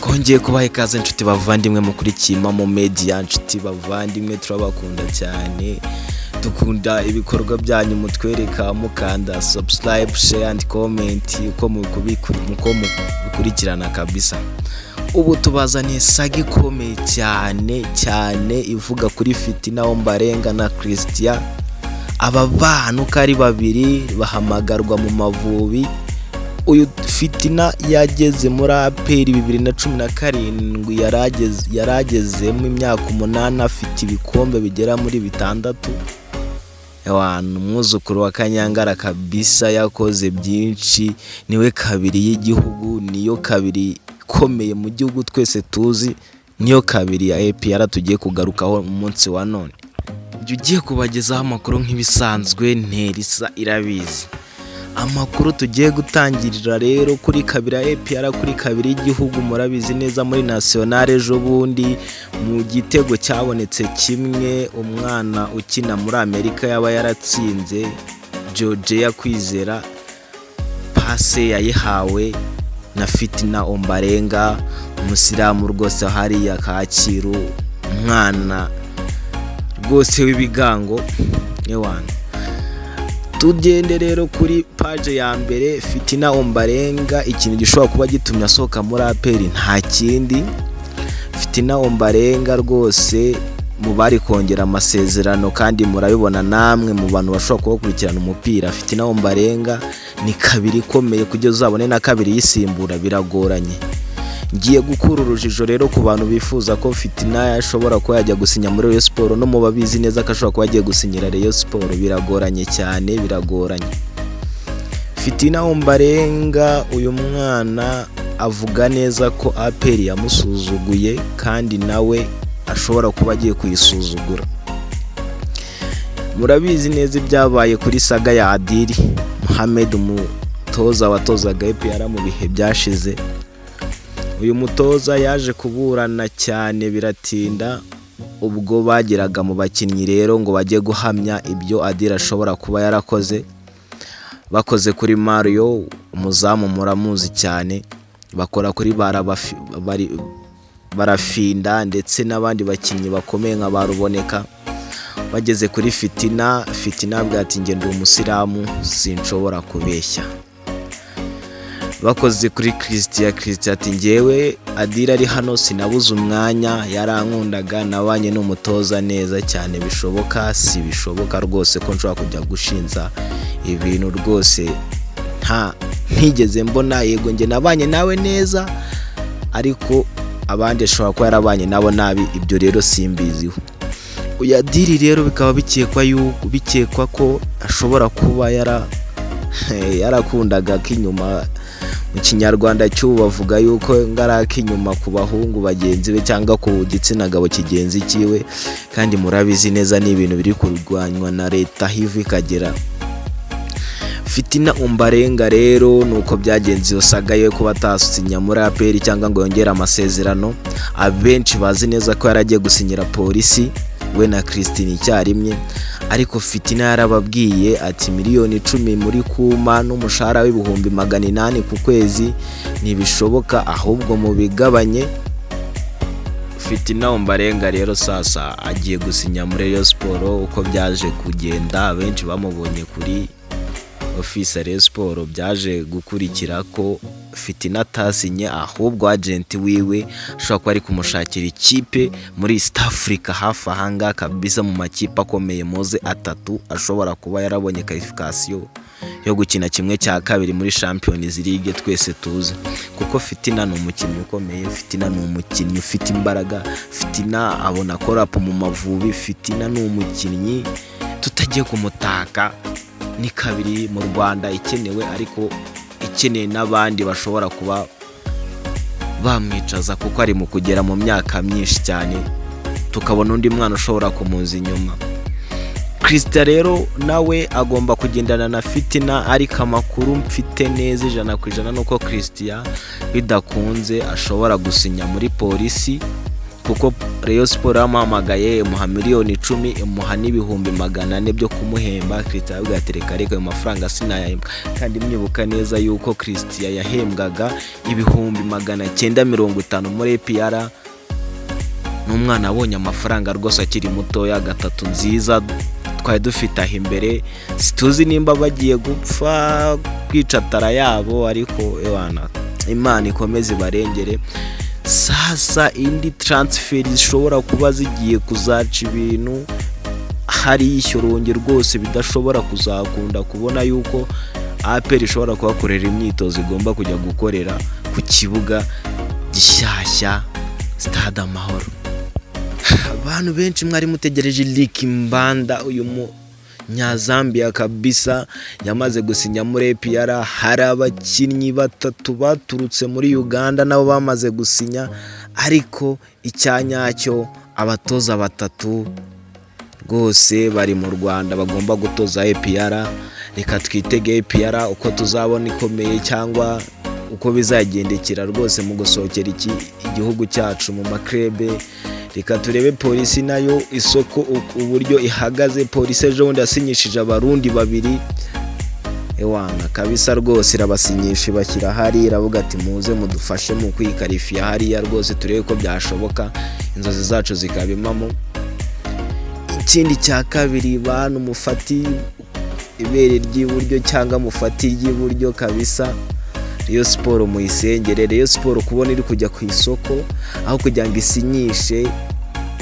Twongeye kubaha ikaze, inshuti bavandimwe mukurikiye Impamo Media. Inshuti bavandimwe, turabakunda cyane, dukunda ibikorwa byanyu mutwereka mukanda subscribe, share and comment, uko mubikurikirana kabisa. Ubu tubazaniye saga ikomeye cyane cyane ivuga kuri Fitina Ombarenga na Christian. Aba bana uko ari babiri bahamagarwa mu Mavubi. Uyu Fitina yageze muri APR 2017, yaragezemo imyaka 8, afite ibikombe bigera muri 6. Ewana, umwuzukuru wa Kanyangara kabisa, yakoze byinshi. Niwe kabiri y'igihugu, niyo kabiri ikomeye mu gihugu twese tuzi, niyo kabiri ya APR tugiye kugarukaho umunsi wa none. Njye ugiye kubagezaho amakuru nk'ibisanzwe, Nterisa irabizi. Amakuru tugiye gutangirira rero kuri kabiri ya APR, kuri kabiri y'igihugu. Murabizi neza, muri nationale ejo bundi, mu gitego cyabonetse kimwe, umwana ukina muri Amerika yaba yaratsinze, Georgia Kwizera, passe yayihawe na Fitina Ombarenga, umusilamu rwose hariya Kacyiru, umwana rwose w'ibigango. Ewana, tugende rero kuri page ya mbere. Fitina Ombarenga, ikintu gishobora kuba gitumye asohoka muri APR nta kindi. Fitina Ombarenga rwose mu bari kongera amasezerano, kandi murabibona namwe mu bantu bashobora kuba bakurikirana umupira, Fitina Ombarenga ni kabiri ikomeye. Kugeza uzabone na kabiri yisimbura biragoranye. Ngiye gukura urujijo rero ku bantu bifuza ko Fitina ashobora kuba yajya gusinya muri Rayon Sport, no mu babizi neza ko ashobora kuba agiye gusinyira Rayon Sport. Biragoranye cyane, biragoranye. Fitina Ombarenga, uyu mwana avuga neza ko APR yamusuzuguye, kandi nawe ashobora kuba agiye kuyisuzugura. Murabizi neza ibyabaye kuri saga ya Adil Muhammad, umutoza watozaga APR mu bihe byashize. Uyu mutoza yaje kuburana cyane biratinda. Ubwo bageraga mu bakinnyi rero ngo bajye guhamya ibyo Adil ashobora kuba yarakoze, bakoze kuri Mario, umuzamu muramuzi cyane, bakora kuri Barafinda ndetse n'abandi bakinnyi bakomeye nka ba Ruboneka. Bageze kuri Fitina, Fitina avuga ati: "Njye ndi umusilamu, sinshobora kubeshya." Bakoze kuri Christian, Christian ati: "Ngewe Adil ari hano sinabuze umwanya, yarankundaga, nabanye n'umutoza neza cyane bishoboka. Si bishoboka rwose ko nshobora kujya gushinza ibintu rwose nta ntigeze mbona. Yego, njye nabanye nawe neza, ariko abandi ashobora kuba yarabanye nabo nabi, ibyo rero simbiziho." Uyu Adil rero bikaba bikekwa yuko, bikekwa ko ashobora kuba yarakundaga ak'inyuma. Mu Kinyarwanda cy'ubu bavuga yuko ngari ak'inyuma ku bahungu bagenzi be cyangwa ku gitsina gabo kigenzi cyiwe, kandi murabizi neza ni ibintu biri kurwanywa na leta hivi ikagera. Fitina Ombarenga rero nuko byagenze iyo saga ye, kuba atasinya muri APR cyangwa ngo yongere amasezerano. Abenshi bazi neza ko yaragiye gusinyira Polisi, we na Christine icyarimwe, ariko Fitina yarababwiye ati: "Miliyoni 10 muri kuma n'umushahara w'800,000 ku kwezi ntibishoboka, ahubwo mubigabanye." Fitina Ombarenga rero sasa agiye gusinya muri Rayon Sport. Uko byaje kugenda, abenshi bamubonye kuri office ya Rayon Sport. Byaje gukurikira ko Fitina atasinye, ahubwo agent wiwe ashobora kuba ari kumushakira ikipe muri East Africa hafi ahangaha kabisa, mu makipe akomeye muze atatu ashobora kuba yarabonye qualification yo gukina 1/2 muri Champions League twese tuzi. Kuko Fitina ni umukinnyi ukomeye, Fitina ni umukinnyi ufite imbaraga, Fitina abona call-up mu Mavubi, Fitina ni umukinnyi tutagiye kumutaka, ni kabiri mu Rwanda ikenewe, ariko ikeneye n'abandi bashobora kuba bamwicaza, kuko ari mu kugera mu myaka myinshi cyane, tukabona undi mwana ushobora kumuza inyuma. Christian rero nawe agomba kugendana na Fitina, ariko amakuru mfite neza 100% nuko Christian bidakunze ashobora gusinya muri Polisi. Kuko Rayon Sport yamuhamagaye, imuha miliyoni 10, imuha n'400,000 byo kumuhemba. Christian aravuga ati: "Reka reka, ayo mafaranga sinayahembwa." Kandi mwibuka neza yuko Christian yahembwaga 950,000 muri APR. Ni umwana abonye amafaranga rwose akiri mutoya. Gatatu nziza twari dufite aho imbere, situzi nimba bagiye gupfa kwicatara yabo, ariko ewana, Imana ikomeze ibarengere. Sasa indi transfer zishobora kuba zigiye kuzaca ibintu hari ishyorongi rwose, bidashobora kuzakunda kubona yuko APR ishobora kuhakorera imyitozo, igomba kujya gukorera ku kibuga gishyashya, Stade Amahoro. Abantu benshi mwari mutegereje Lick Mbanda, uyu munyazambiya kabisa yamaze gusinya muri APR. Hari abakinnyi batatu baturutse muri Uganda nabo bamaze gusinya, ariko icyanyacyo abatoza batatu rwose bari mu Rwanda bagomba gutoza APR. Reka twitege APR uko tuzabona ikomeye cyangwa uko bizagendekera rwose mu gusohokera iki igihugu cyacu mu ma club. Reka turebe Polisi nayo isoko uburyo ihagaze. Polisi ejo bundi yasinyishije Abarundi babiri. Ewana kabisa rwose irabasinyisha, ibashyira hariya, iravuga ati: "Muze mudufashe mu kwikarifiya hariya rwose, turebe ko byashoboka, inzozi zacu zikaba impamo." Ikindi cya kabiri, bantu mufati ibere ry'iburyo cyangwa mufati iry'iburyo kabisa, Rayon Sport muyisengere. Rayon Sport kubona iri kujya ku isoko aho kugira ngo isinyishe,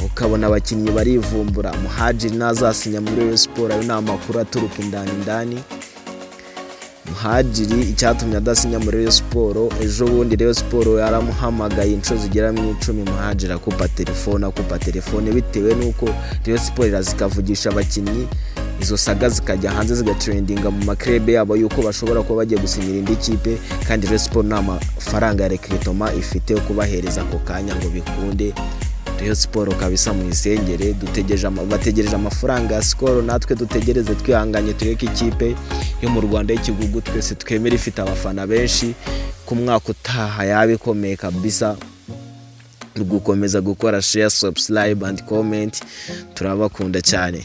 ukabona abakinnyi barivumbura. Muhajiri ntazasinya muri Rayon Sport, ayo ni amakuru aturuka indani indani. Muhajiri icyatumye adasinya muri Rayon Sport, ejo bundi Rayon Sport yaramuhamagaye inshuro zigera mu 10, Muhajiri akupa telefone, akupa telefone, bitewe n'uko Rayon Sport iraza ikavugisha abakinnyi, izo saga zikajya hanze, zigatrendinga mu ma club yabo yuko bashobora kuba bagiye gusinyira indi kipe, kandi Rayon Sport nta mafaranga ya recrutement ifite yo kubahereza ako kanya ngo bikunde. Rayon Sport kabisa muyisengere, dutegereje bategereje amafaranga ya Skol, natwe dutegereze twihanganye, tureke ikipe yo mu Rwanda y'ikigugu twese twemera ifite abafana benshi, ku mwaka utaha yaba ikomeye kabisa. Gukomeza gukora share, subscribe and comment. Turabakunda cyane.